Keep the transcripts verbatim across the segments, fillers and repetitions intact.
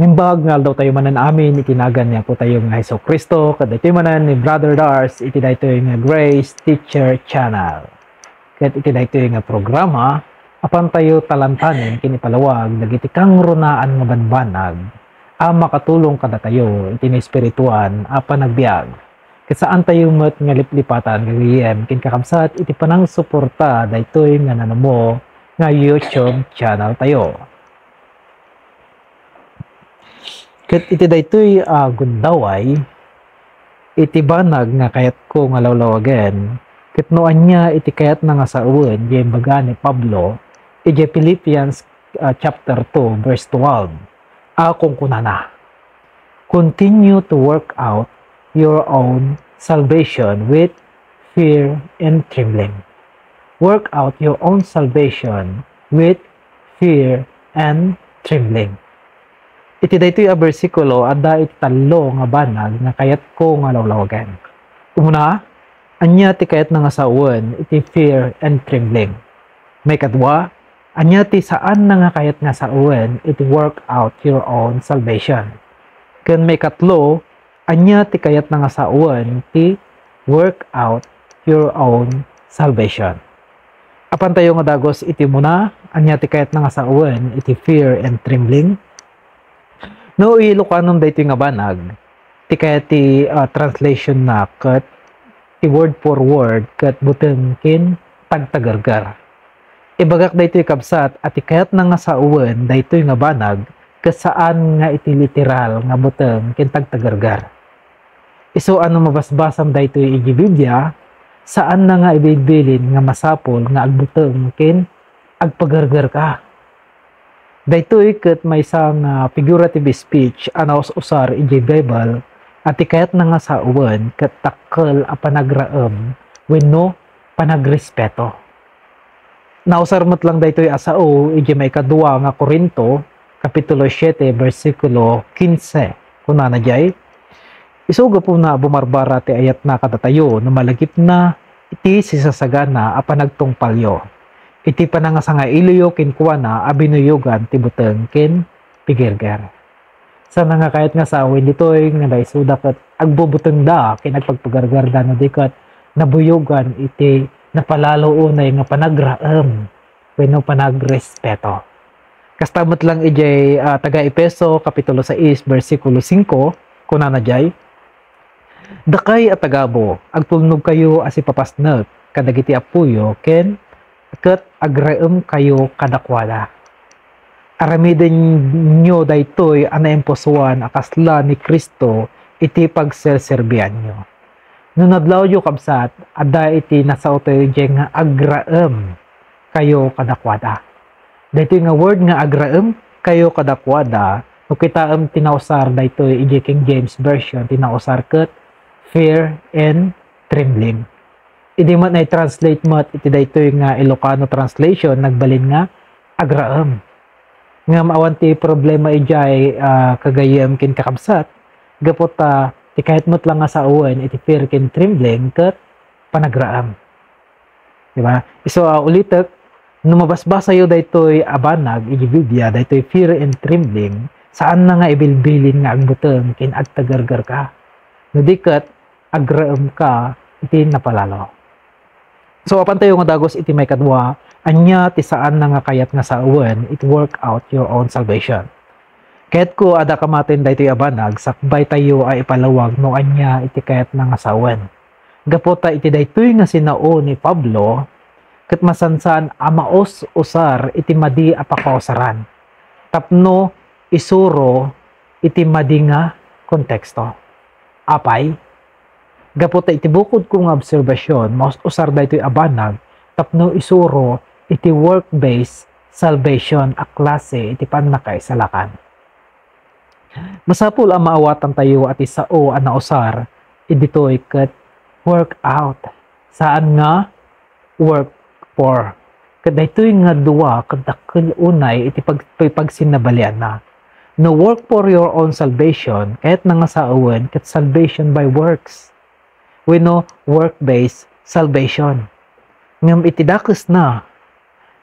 Naimbag nga aldaw tayo manen amin iti nagan ni Apo tayo nga Jesu-Cristo, ket daytoy manen ni Brother Dars iti daytoy nga Grace Teacher Channel. Ket iti daytoy nga programa, apan tayo talantanen ken ipalawag dagiti kangrunaan nga banbanag a makatulong kadatayo iti naespirituan a panagbiag. Ket saan tayo met nga liplipatan gagayyem ken kakabsat iti panangsuporta daytoy nga nanumo nga YouTube channel tayo. Ket iti daytoy a gundaway, iti banag nga kayatko nga lawlawagen, ket no ania iti kayatna nga sawen, diay imbaga ni Pablo, idiay Philippians, ah, chapter two, verse twelve, a kunkunana, "Continue to work out your own salvation with fear and trembling." Work out your own salvation with fear and trembling. Iti daytoy a bersikulo, adda iti tallo nga banag nga kayatko nga lawlawagen. Umuna, ania ti kayatna nga sawen iti fear and trembling? Maikadua, ania ti saanna nga kayat nga sawen iti work out your own salvation? Ken maikatlo, ania ti kayatna nga sawen ti work out your own salvation? Apan tayo nga dagus iti umuna, ania ti kayatna nga sawen iti fear and trembling? No Ilocano daytoy nga banag, ti kayat ti, ah, translation na ket ti word for word ket buteng ken tagtagerger. Ibagak daytoy, kabsat, a ti kayatna nga sawen daytoy nga banag ket saan nga iti literal nga buteng ken tagtagerger. Isu a no mabasbasam daytoy iti Biblia, saanna nga ibilbilin nga masapul nga agbuteng ken agpagergerka. Daytoy ket maysa nga figurative speech a naus-usar idiay Bible a ti kayatna nga sawen ket dakkel a panagraem wenno panagrespeto. Nausar met lang daytoy a sao idiay maikadua nga Corinto, Kapitulo siete, bersikulo kinse. Kunana diay, "Isu gapuna a bumarbara ti ayatna kadatayo no malagipna iti sisasagana a panagtungpalyo, iti panangasangailoyo kenkuana a binuyogan ti buteng ken pigirger." Sana nga kayat nga sawen ditoy nga naisuda ket agbubutengda ken agpagpagargarda no di ket nabuyogan iti napalalo unay nga panagraem wenno panagrespeto. Kasta met lang idiay, ah, taga-Efeso, Kapitulo sais, bersikulo singko, kunana diay, "Dakay a tagabu, agtulnogkayo a sipapasnek kadagiti appoyo ken ket agraemkayo kadakuada. Aramidenyo daytoy a naimpusoan a kasla ni Cristo iti pagserserbianyo." No nadlawyo, kabsat, adda iti nasaotayo idiay nga agraemkayo kadakuada. Daytoy nga word nga agraemkayo kadakuada, no kitaem ti nausar daytoy idiay King James Version, ti nausar ket fear and trembling. Idi met na-translate met iti daytoy nga Ilocano translation, nagbalin nga agraem. Ngem awan ti problema idiay, ah, kagayyem ken kakabsat, gapu ta ti kayat met lang nga sawen iti fear ken trembling ket panagraem. Di ba? Isu a ulitek, no mabasbasayo daytoy a banag iti Biblia, daytoy fear and trembling, saanna nga ibilbilin nga agbuteng ken agtagergerka. No di ket, agraemka iti napalalo. So, apan tayo nga dagus iti maikadua, ania ti saanna nga kayat nga sawen iti work out your own salvation? Kayatko a dakamaten daytoy a banag, sakbay tayo a ipalawag no ania iti kayatna nga sawen. Gapu ta iti daytoy nga sinao ni Pablo, ket masansan a maus-usar iti madi a pakausaran tapno isuro iti madi nga konteksto. Apay, gapu ta iti bukodko nga obserbasion, maus-usar daytoy a banag tapno isuro iti work-based salvation a klase iti pannakaisalakan. Masapul a maawatantayo a ti sao a nausar iditoy ket work out, saan nga work for. Ket daytoy nga dua ket dakkel unay iti pag-, pagsinnabalianna. No work for your own salvation, kayatna nga sawen ket salvation by works wenno work-based salvation. Ngem iti dakesna,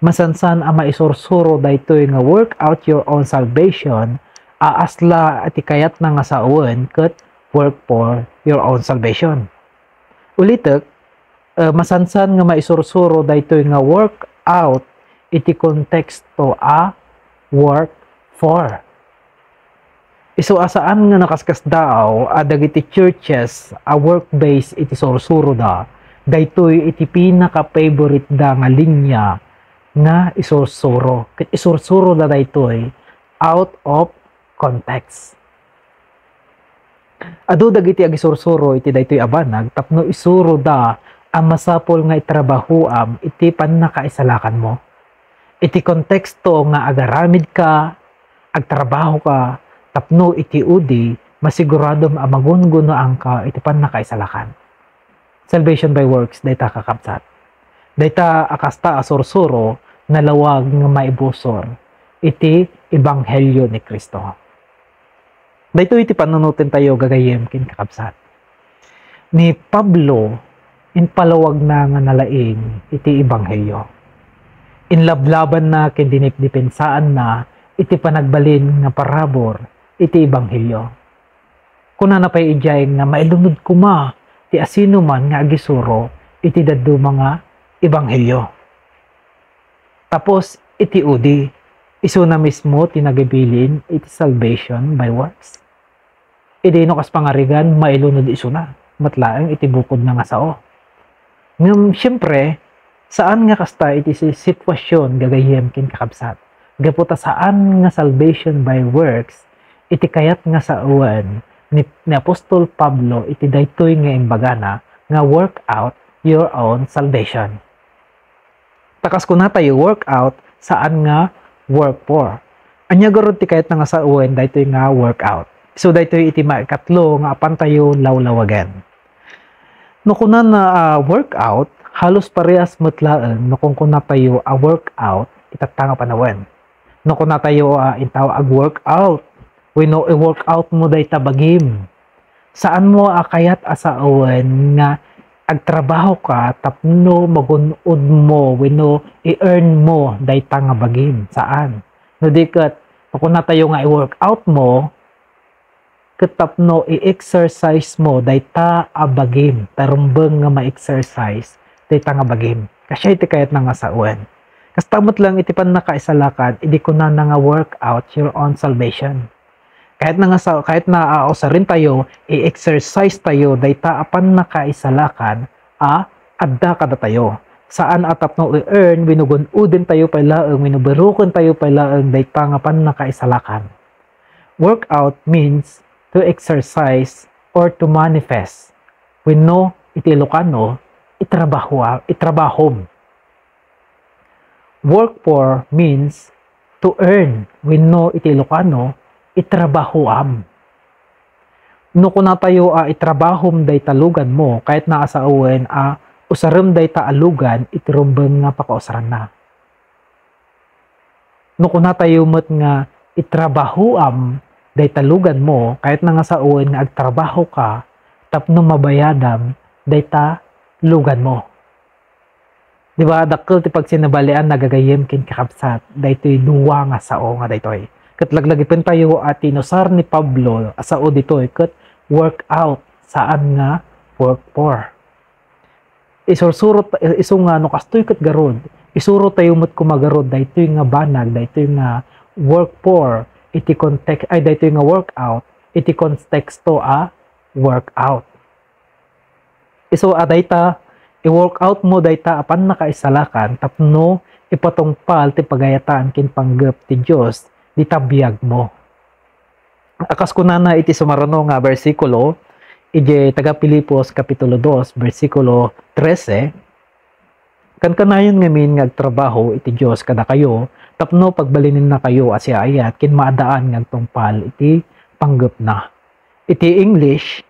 masansan a maisursuro daytoy nga work out your own salvation aasla ti kayatna nga sawen ket work for your own salvation. Ulitek, eh, masansan nga maisursuro daytoy nga work out iti konteksto a work for. Isu a saan nga nakaskasdaaw a dagiti churches a work-based iti sursuroda, daytoy iti pinaka-favorite-da nga linya nga isursuro. Ket isursuroda daytoy out of context. Adu dagiti agisursuro iti daytoy a banag tapno isuroda a masapul nga itrabahoam iti pannakaisalakanmo. Iti konteksto nga agaramidka, agtrabahoka, tapno iti udi, masiguradom a magungunoanka iti pannakaisalakan. Salvation by works, dayta, kakabsat. Dayta a kasta a sursuro, nalawag nga maibusor iti ebanghelio ni Cristo. Daytoy iti pannunotentayo, gagayyem ken kakabsat. Ni Pablo, impalawagna nga nalaing iti ebanghelio. Inlablabanna ken dinipdipensaanna iti panagbalin nga parabur iti ebanghelio. Kunana pay idiay nga mailunod koma ti asinoman nga agisuro iti dadduma nga ebanghelio. Tapos iti udi, isuna mismo ti nagibilin iti salvation by works. Idi no kas pangarigan, mailunod isuna, met laeng iti bukodna nga sao. Ngem, siempre, saan nga kasta iti si-, sitwasyon, gagayyem ken kakabsat. Gapu ta saan nga salvation by works iti kayat nga sawen ni, ni Apostol Pablo iti daytoy nga imbagana nga work out your own salvation. Ta kas kunatayo, work out, saan nga work for. Ania garud ti kayatna nga sawen daytoy nga work out? So, daytoy iti maikatlo nga apantayo lawlawagen. No kunana a work out, halos parehas met laeng no kunkunatayo a work out itatta nga panawen. No kunatayo a intaw ag-work out, wenno i-work out mo dayta bagim. Saanmo a kayat a sawen nga agtrabahoka tapno magun-odmo wenno i-earn mo dayta nga bagim. Saan. No di ket, no kunatayo nga i-work out mo, ket tapno i-exercise mo dayta a bagim, ta rumbeng nga ma-exercise dayta nga bagim. Kasia iti kayatna nga sawen. Kasta met laeng iti pannakaisalakan, idi kunana nga work out your own salvation. Kayatna nga sa-, kayatna a usarentayo, i-exercise tayo dayta a pannakaisalakan a adda kadatayo. Saan a tapno i-earn, wenno gun-odentayo pay laeng, wenno berukentayo pay laeng dayta nga pannakaisalakan. Work out means to exercise or to manifest. Wenno, iti Ilocano, itrabaho, itrabahom. Work for means to earn. Wenno, iti Ilocano, itrabahoam. No kunatayo a itrabahom dayta lugan mo, kayatna a sawen a usarem dayta a lugan iti rumbeng nga pakausaranna. No kunatayo met nga itrabahoam dayta lugan mo, kayatna nga sawen nga agtrabahoka tapno mabayadam dayta lugan mo. Di ba, dakkel ti pagsinabalian, gagayyem ken kakabsat, daytoy dua nga sao nga daytoy. Ket laglagipentayo a ti inusar ni Pablo a sao ditoy ket work out, saan nga work for. Isursuro ta-, isu nga no kastoy ket garud, isuro tayo met koma garud daytoy nga banag, daytoy nga work for, iti context, ay, daytoy nga work out, iti konteksto a work out. Isu a dayta, i-work out mo dayta a pannakaisalakan tapno ipatungpal ti pagayatan ken panggep ti Dios dita biag mo. A kas kunana iti sumaruno nga bersikulo, idiay taga Filipos Kapitulo dos, bersikulo trese, "Kankanayon ngamin nga agtrabaho iti Dios kadakayo tapno pagbalinennakayo a siaayat ken maadaan nga agtungpal iti panggepna." Iti English,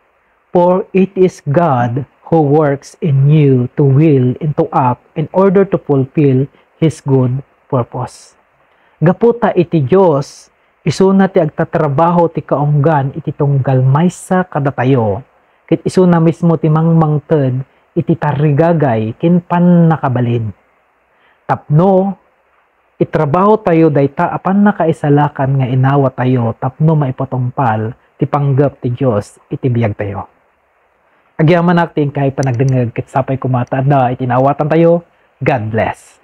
"For it is God who works in you to will and to act in order to fulfill His good purpose." Gapu ta iti Dios, isuna ti agtatrabaho ti kaunggan iti tunggal maysa kadatayo, ket isuna mismo ti mangmangted iti tarigagay ken pannakabalin. Tapno, Itrabaho tayo dayta a pannakaisalakan nga inawat tayo tapno maipatungpal ti panggep ti Dios iti biag tayo. Agyamanak ti inkay panagdengngeg ket sapay koma ta adda iti inawatan tayo. God bless.